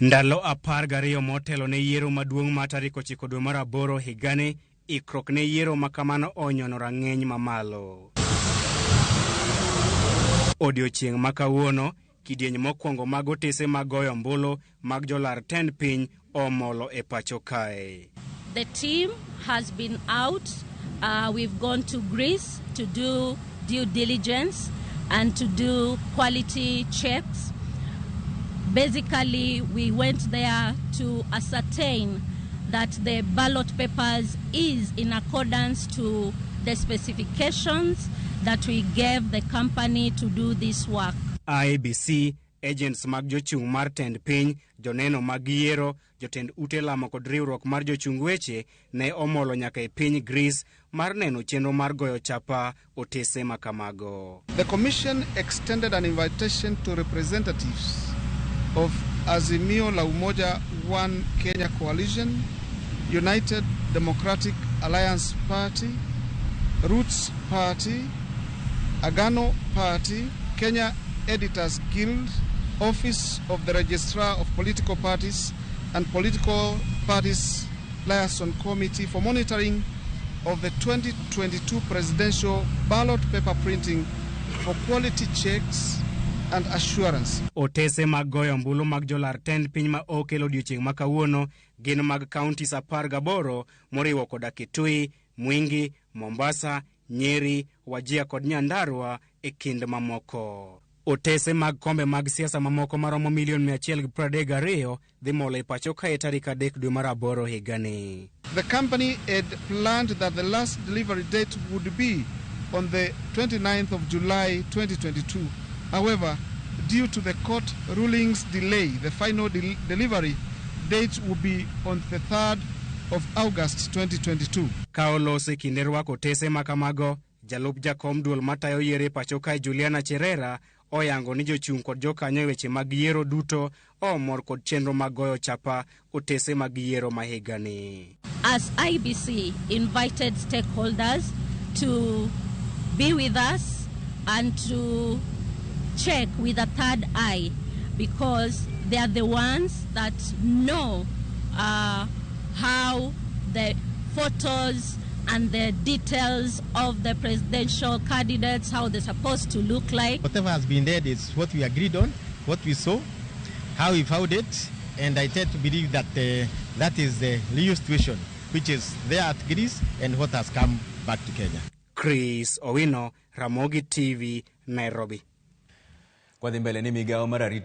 Ndalo 12 motelo ne yiero maduong' ma tarik 9 dwe mar aboro higani, ikruok ne yiero ma kamano onyono rang'eny mamalo. Odiochieng' ma kawuono, kidieny mokwongo mag otese mag goyo ombulu mag jolar tend piny omolo e pacho kae. The team has been out. We've gone to Greece to do due diligence and to do quality checks. Basically, we went there to ascertain that the ballot papers is in accordance to the specifications that we gave the company to do this work. IEBC, agents mag jochung' mar tend piny, joneno mag yiero, jotend ute lamo kod riwruok mar jochung weche ne omolo nyaka e piny Greece mar neno chenro mar goyo chapa otese makamago. The Commission extended an invitation to representatives of Azimio la Umoja One Kenya Coalition, United Democratic Alliance Party, Roots Party, Agano Party, Kenya Editors Guild, Office of the Registrar of Political Parties and Political Parties Liaison Committee for monitoring of the 2022 presidential ballot paper printing for quality checks and assurance. Otese mag goyo ombulu mag jolar tend piny ma okel odiochieng' ma kawuono gin mag counties 18 moriwo koda Kitui, Mwingi, Mombasa, Nyeri, Wajir kod Nyandarua e kind mamoko. Otese mag kombe mag siasa mamoko maromo milion 132 dhi molo e pacho kae tarik 3 dwe mar aboro higani. The company had planned that the last delivery date would be on the 29th of July 2022. However, due to the court ruling's delay, the final delivery date will be on the 3rd of August 2022. Ka olos e kinde rwako otese ma kamago, jalup jakom duol matayo yiero e pacho kae Juliana Cherera oyango ni jochung' kod jokanyo e weche mag yiero duto omor kod chenro mag goyo chapa otese mag yiero ma higani. As IEBC invited stakeholders to be with us and to check with a third eye, because they are the ones that know how the photos and the details of the presidential candidates, how they're supposed to look like. Whatever has been there is what we agreed on, what we saw, how we found it, and I tend to believe that that is the real situation, which is there at Greece and what has come back to Kenya. Chris Owino, Ramogi TV, Nairobi. Kwadhi mbele ni migawo mar arita